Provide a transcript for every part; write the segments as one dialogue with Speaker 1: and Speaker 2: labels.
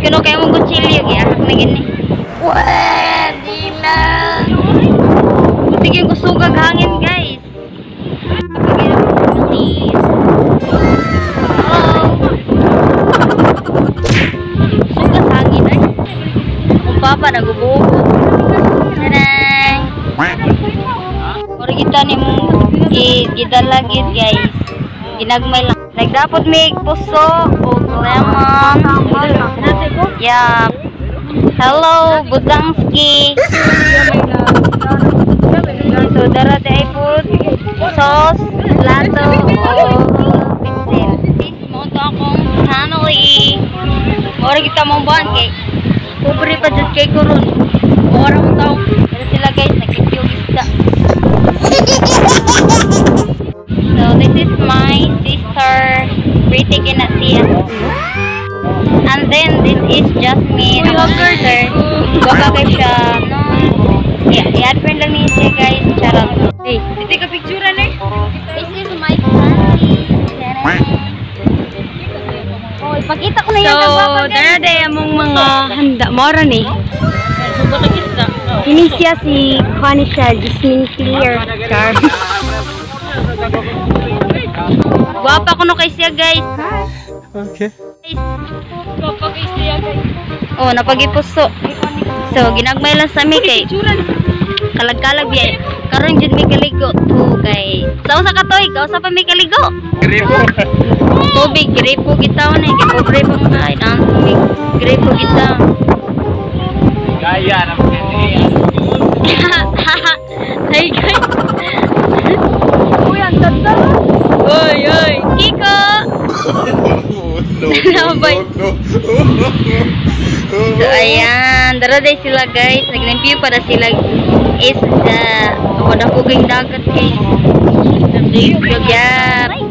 Speaker 1: Kuno kay mong kutsilyo giahak na gini. Pwede na. Butig yung kusugag hangin, guys. Hello. Sugas hangin ay. Akong papa nagubuo. Taray. Ora kita ni mong gidala gid, guys. Ginagmay lang. Nagdapot mig puso og lemon. Yeah. Hello, Budangski. So dara ay food, sauce, plato, o bitsin. This mo to akong family. Ora kita mong buwan kay pobre pa jud kay kuron. Ora mo taw. Pero sila guys nagkipyog isda. So this is my sister. Pretty kina siya. And then this is Jasmine. Akong sister. Gwapa kay siya. No. Yeah, i-add friend lang niya siya, guys. Charot. Hey,
Speaker 2: Hindi ka picturean eh.
Speaker 1: This is my family. Oh, ipakita ko na yan
Speaker 2: So,
Speaker 1: kag gwapa, guys.
Speaker 2: dara day among mga handa. Mora ni.
Speaker 3: Kini siya si Connie siya, Jasmine Clear. Char.
Speaker 1: Gwapa ko no kay siya, guys.
Speaker 4: Okay.
Speaker 2: Gwapa kay siya, guys.
Speaker 1: Oh, napagipuso. So, ginagmay lang sa mi kay kalag-kalag biya. Karon jud mi kaligo to kay. Sa usa ka tuig, kausa pa mi kaligo.
Speaker 4: Gripo.
Speaker 1: Tubig, gripo kita na kay pobre pa mga ay ang tubig. Gripo kita.
Speaker 4: Gaya naman niya.
Speaker 1: Hi guys.
Speaker 2: Uy, ang tanda.
Speaker 1: Oy, oy. Kiko.
Speaker 4: No,
Speaker 1: Nabay.
Speaker 4: no,
Speaker 1: So ayan, dara day sila guys, naglimpyo para sila isda. Wala ko ging dagat guys.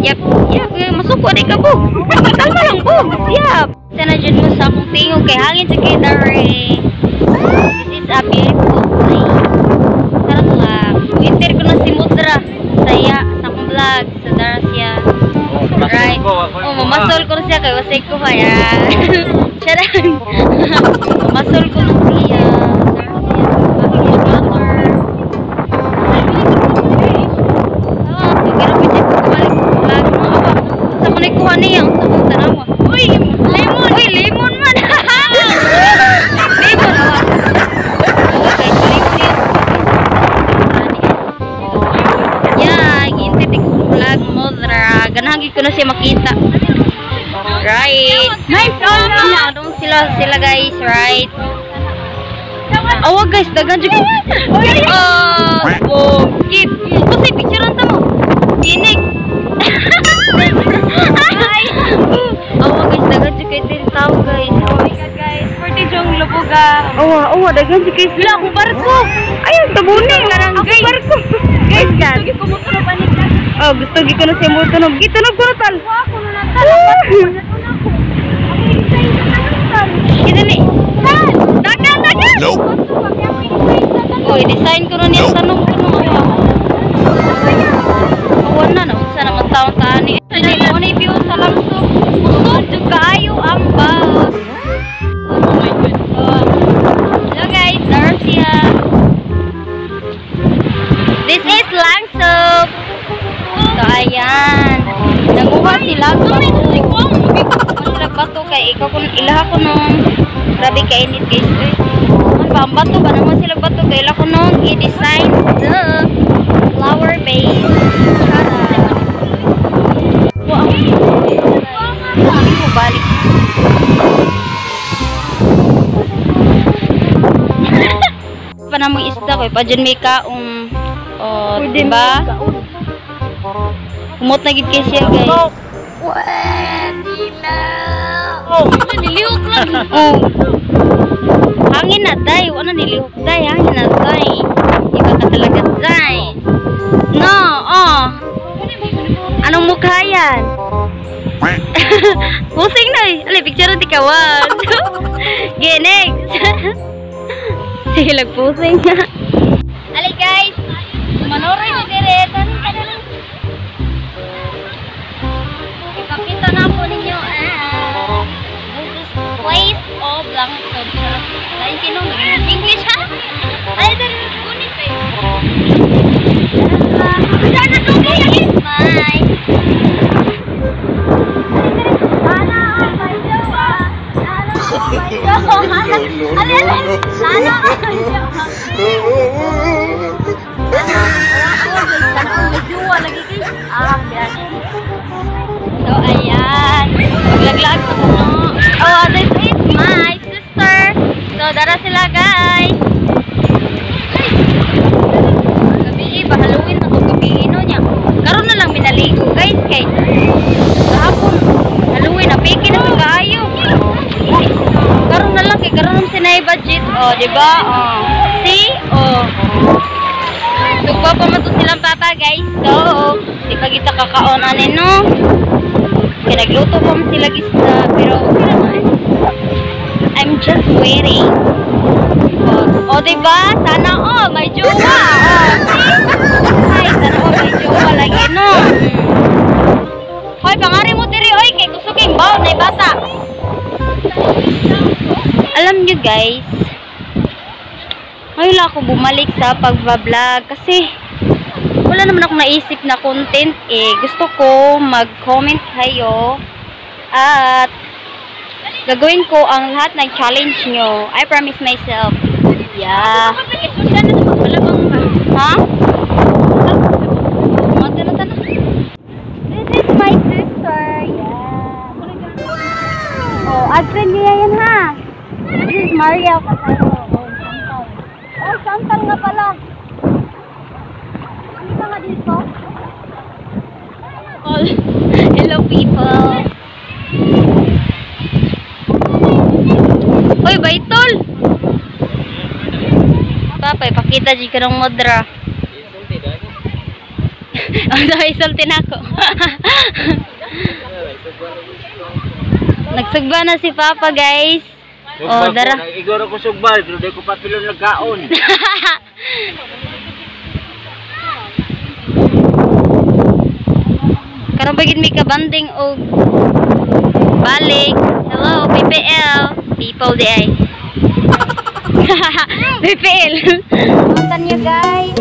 Speaker 1: Yap, yap, yap, masuko di ka bug. Kalma lang bug. Yap. Sana jud mo sa akong tingog kay hangin sa kay dare. This is a beautiful place. Charot lang. Winter ko na si Mudra. Saya sa akong vlog sa dara siya. Right. Oh, mamasol ko na siya kay wasay ko ha. Charang. Mamasol ko na siya. Dara siya. Bakit water? Ah, sige ra pwede ko balik vlog mo. Awa. Sa ko kuha niya ang sa kong tanawa. Uy, lemon. Uy, lemon man. Lemon awa. Awa guys, lemon yun. Yeah, gintitik vlog mo dra. Ganahan gid ko na siya makita. Right.
Speaker 2: Nice all na.
Speaker 1: Dong sila sila guys, right? Awa guys, daghan jud ko. Oh, oh, keep. Kasi picturean ta mo. Ginig. Awa guys, daghan jud kay diri tao guys.
Speaker 2: Oh my God, guys. 40 jong lubuga.
Speaker 3: Awa, awa, daghan si kay
Speaker 1: Wala akong barko.
Speaker 3: Ayun, tabuni.
Speaker 1: Karang
Speaker 3: Ako
Speaker 1: guys.
Speaker 3: barko. Guys, kan.
Speaker 2: Gusto ko mo panig na.
Speaker 3: Oh, gusto gi ko na siya mo tunog. Gitunog ko na tal.
Speaker 2: Ako na natal. Ako na ako. Ako yung design sa tanong.
Speaker 1: Kidali. Dagan, dagan.
Speaker 4: Nope.
Speaker 1: Oy, design ko na niya tanong ko no. Awa na na unsa naman taon taani. Mo ni view sa langso. Usod jud kaayo ang bus.
Speaker 2: Oh my God.
Speaker 1: Hello guys, Darcia. This is Langsop. So ayan. Nanguha sila bato. Nanguha sila bato kay ikaw kun ilaha ko nung grabe kainit guys. Uy. Ano ba ang bato ba nanguha sila bato kay ila ko nung i-design sa flower base. Charot. Wow. Hindi ko balik. Pa namang isda ko, pa dyan may kaong, oh, diba? Kumot na gid kay siya, guys.
Speaker 2: Pwede na. Nilihok lang.
Speaker 1: Oh. Hangin na, day. Wala nilihok, day. Hangin na, day. Iba ka talaga, day. No, oh. Anong mukha yan? Pusing na eh. Ali, picture di ka. One, two. Okay, next. Sige, lagpusing. Ali, guys. Manoray ni dire. Tanin ka na lang. Ipakita na po ninyo. Ah, this is place of Lain kinong English English ha. Ay dali kunit eh. Bye. Sana all may jowa. Sana all may jowa.
Speaker 4: No, no,
Speaker 1: Ali, ali.
Speaker 4: no,
Speaker 1: Sana all may jowa.
Speaker 4: no.
Speaker 1: Sana all may jowa lagi kay. Ah, yan. So, ayan. Maglaglag sa puno. Oh, this is my sister. So, dara sila, guys. Gabi, ba Halloween na to gabi no niya. Karon na lang minaligo, guys, kay kahapon Halloween na piki na sa kaayo. Karon na lang kay karon naman sinay budget. Oh, di ba? Oh. See? Oh. Tugpa pa man to silang papa, guys. So, di pa kita kakaon ani no. Kaya nagluto pa man sila isda, pero okay naman. I'm just waiting. Oh, oh, di ba? Sana all may jowa. Oh, see? Ay, sana all may jowa lagi no. Hoy, pangari mo diri oy kay kusog kay baw na bata. Alam nyo guys, ngayon lang ako bumalik sa pagbablog kasi wala naman akong naisip na content eh. Gusto ko mag-comment kayo at gagawin ko ang lahat ng challenge nyo. I promise myself. Yeah. Ha? Tana, tana. This is my sister. Yeah. Oh, add friend niya yan ha. This is Maria Casano. Oh, Santal. Oh, Santal nga pala. Ano ka nga dito? All. Hello people. Hoy, baitol! Papa, ipakita di ka ng modra. Ang isulti na ako. Nagsugba na si Papa, guys. Oh, dara.
Speaker 5: Igoro ko sugbal, pero di ko papilon nagkaon.
Speaker 1: Karon ba gid may kabanding og balik. Hello, PPL. People di ay. PPL. Punta niyo, guys.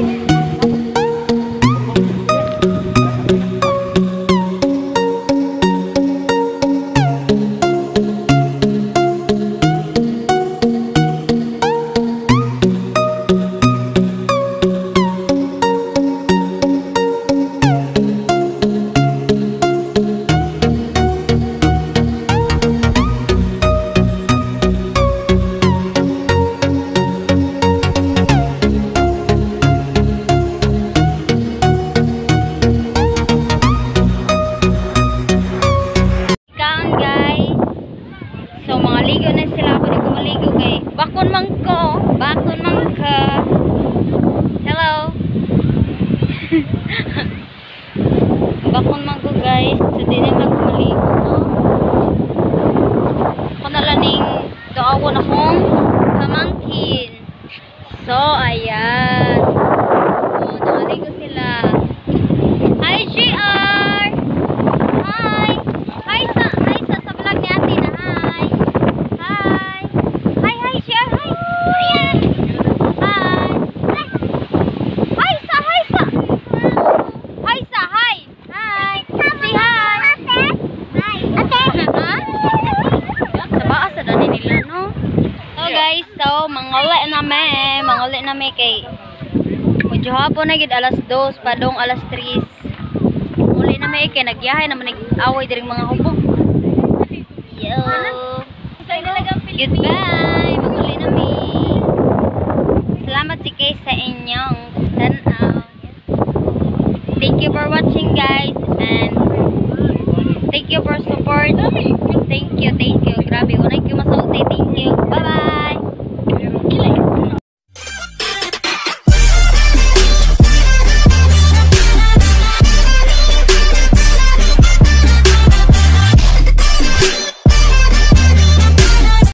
Speaker 1: Kaon, guys. So mga ligo na sila, ako di ko maligo kay bakon man ko, bakon man ka. Hello. Bakon man ko, guys. So di na ako maligo no. Ako na lang ning duawon akong pamangkin. So ayan. Oh, nakaligo sila. Hi GR. Hi! Hi sa vlog ni ate na hi! Hi! Hi, hi, share! Hi! Hi! Hi! Hi sa, hi sa! Hi sa, hi! Hi! Say hi!
Speaker 2: Ate! Hi! Ate!
Speaker 1: Ha? Sa baas sa dani nila, no? So guys, so manguli na me, manguli na me kay medyo hapon na gid, alas 2 padong alas 3. Muli na me kay nagyahay naman nag-away diring mga hubog. Yo. Goodbye. Manguli na mi. Salamat si kay sa inyong tanaw. Thank you for watching, guys, and thank you for support. Thank you, thank you. Grabe, wala kayo masulti. Thank you. Bye-bye.